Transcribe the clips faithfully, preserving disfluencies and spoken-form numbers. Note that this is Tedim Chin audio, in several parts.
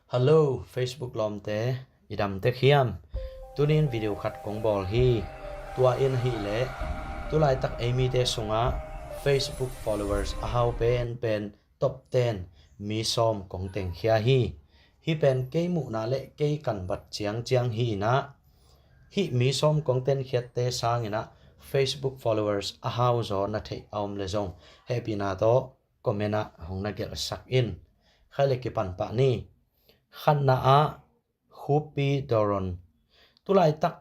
Hello Facebook lawmte, i dam tek hiam? Tunin video khat kong bawl hi. Tua in ahih leh tulaitak ei mite sungah Facebook followers a hau penpen top ten mi sawm kong tengkhia hi. Hih pen kei muhna le kei kanbat ciangciang hi inah, hih mi sawm kong tengkhiatte sang inah Facebook followers a hau zaw na theih a om leh zong hehpihna tawh comment ah hong na gelhsak in. Khai le kipan pah ni. Khatna ah Khupi Doron. Tulaitak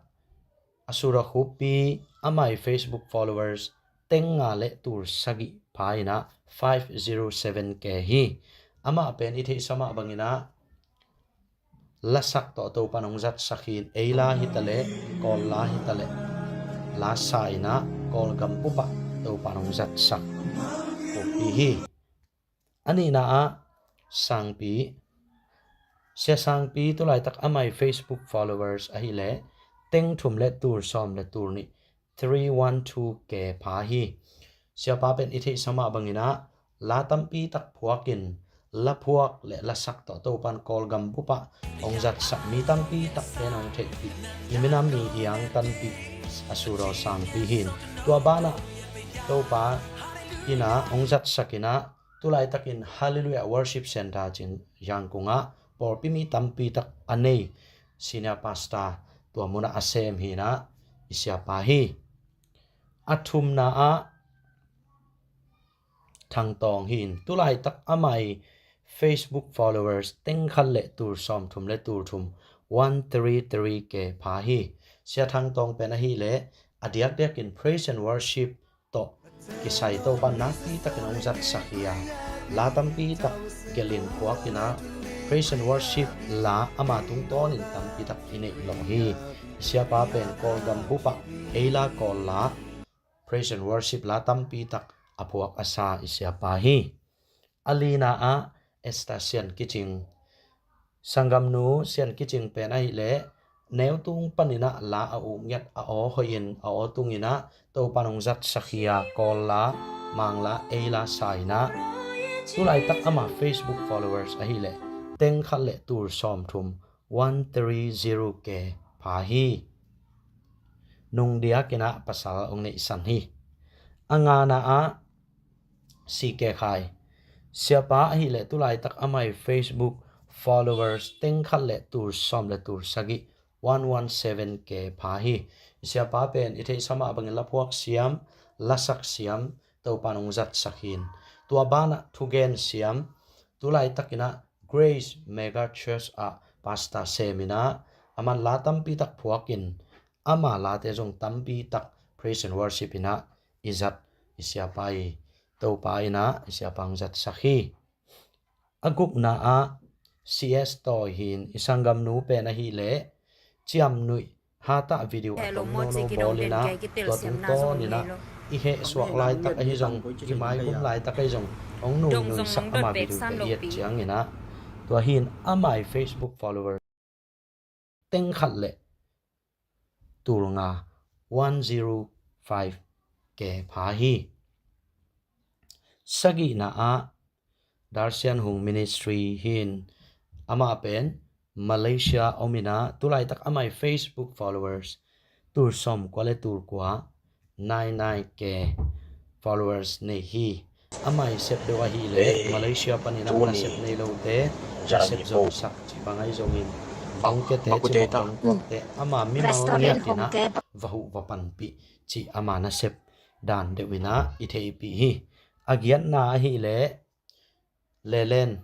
a sura Khupi, amah ii Facebook followers teng nga le tul sagih pha inah five zero seven K hi. Amah pen i theihsa mah bang inah lasak tawh Topan hong zatsak hi. Ei la hi ta leh, Kawl la hi ta leh, la sa inah Kawlgam bup ah Topan hong zatsak Khupi hi. A nihna ah Sangpi. Sia Sangpi, tulaitak amah ii Facebook followers ahih leh teng thum le tul sawm le tul nih, three one two K pha hi. Siapa pen i theihsa mah bang inah la tampi tak phuak in, la phuak le lasak tawh Topan Kawlgam bup ah hong zatsak mi tampi tak pen hong theihpih, i minam i angtanpih a sura Sangpi hi. Tua banah Topa inah hong zatsak inah, tulaitakin Hallelujah Worship Centre ci-in Yangon ah pawlpi mi tampi tak a nei senior pastor tua munah a sem hi inah, i siapa hi. A thumna ah Thang Tawng hi in, tulaitak amah ii Facebook followers teng khat le tul sawm thum le tul thum, one three three K pha hi. Sia Thang Tawng pen ahih leh a diakdiakin praise and worship tawh kisai Topan nakpi takin hong zatsak hi a, la tampi tak gelh in phuak inah praise and worship la ama tungtawnin tampi tak i neih lo hi. I siapa pen Kawlgam bup ah ei la, Kawl la, praise and worship la tampi tak a phuak a sa i siapa hi. A lina ah Esther Sian Kicing. Sanggamnu Sian Kicing pen ahih leh neutung pan inah la a uk ngiat, a aw hoih in, a aw tung inah Topan hong zatsak hi a, Kawl la, Mang la, ei la sa inah, tulaitak amah Facebook followers ahih leh teng khat le tul sawm thum, one three zero K pha hi. Nung diak inah pasal hong neihsan hi. A ngana ah C K Khai. Siapa ahih leh tulaitak amah ii Facebook followers teng khat le tul sawm le tul sagih, one one seven K pha hi. I siapa pen i theihsa mah bangin la phuak siam, lasak siam Topan hong zatsak hi in. Tua banah thugen siam, tulaitak inah Grace Mega Church ah pastor sem inah, aman la tampi tak phuak in, ama late zong tampi tak praise and worship inah i zat i siapa hi. Topa inah i siapa hong zatsak hi. A gukna ah C S Tawi hi in, i sanggamnu pen ahih leh ciamnuih hatah video a tom nono bawl inah, tua tungtawn inah i heh suak laitak ahi zong, i maigum laitak ahi zong hong nungnuisak ama video ka i et ciang inah, tua hi in amah ii Facebook followers teng khat le tul nga, one zero five K pha hi. Sagihna ah Darsian Hung Ministry hi in, amah pen Malaysia om inah, tulaitak amah ii Facebook followers tul sawmkua le tul kua, nine nine K followers nei hi. Amah ii sep deuh ahih leh Malaysia panin ah nasep nei lote nasep zongsak cih bang ahi zongin, bangkete cimawh bangkuakte ama mimal ngiat inah va huh va panpih cih ama nasep dan deuh inah i theihpih hi. A giatna ahih leh Lelen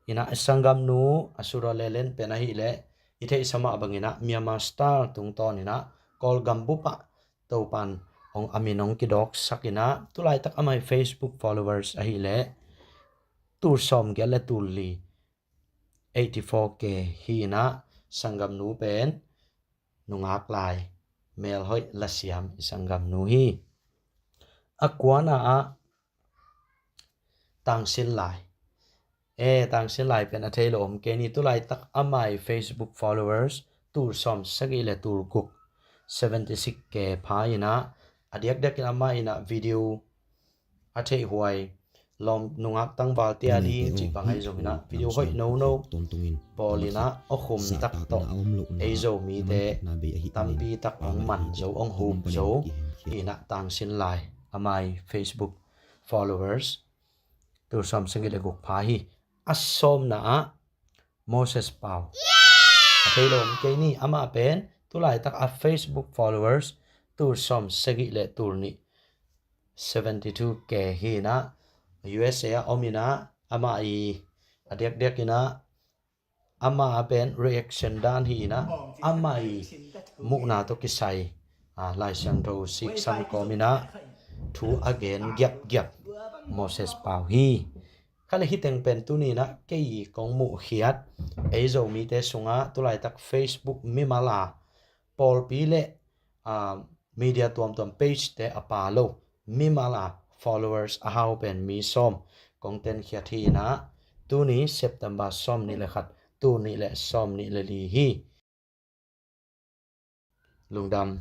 inah, sanggamnu a sura Lelen pen ahih leh i theihsa mah bang inah Myanmar Star tungtawn inah Kawlgam bup ah Topan hong, a min hong kidawksak inah, tulaitak amah ii Facebook followers ahih leh tul sawmgiat le tul li, eighty four K hi inah, sanggamnu pen nungak lai, melhoih lasiam i sanggamnu hi. A kuana ah Tangsin Lai. E, Tangsin Lai pen a thei lo om kei ni, tulaitak amah ii Facebook followers tul sawmsagih le tul guk, seventy six K pha inah, a diakdiakin amah inah video a theihhuai lawm nungak tangval tia ding cih bang ahi zongin ah video hoih nono pawl in ah awkhum tak tawh ei Zomite tampi tak hong man zo, hong hup zo hi in ah, tangsin lai amah i Facebook followers tul sawm sagih le guk pha hi. A sawmna ah Moses Pau. A thei lo om kei ni, amah pen tulaitak a Facebook followers tul sawm sagih le tul nih, seventy two K hi in ah, U S A ah om in ah, amah i a diakdiak in ah, amah a pen reaction dan hi in ah, amah i muhna tawh kisai a, Lai Siangtho siksan kawm in ah thu a gen giapgiap Moses Pau hi. Kha le hih teng pen tuni in ah kei kong muhkhiat, ei Zomite sungah tulaitak Facebook mimal a pawlpi le, ah, media tuamtuam page te a pha lo, mimal a followers a hau pen mi sawm kong tenkhiat hi in ah, tuni September sawm nih le khat, tul nih le sawm nih le li hi. Lungdam.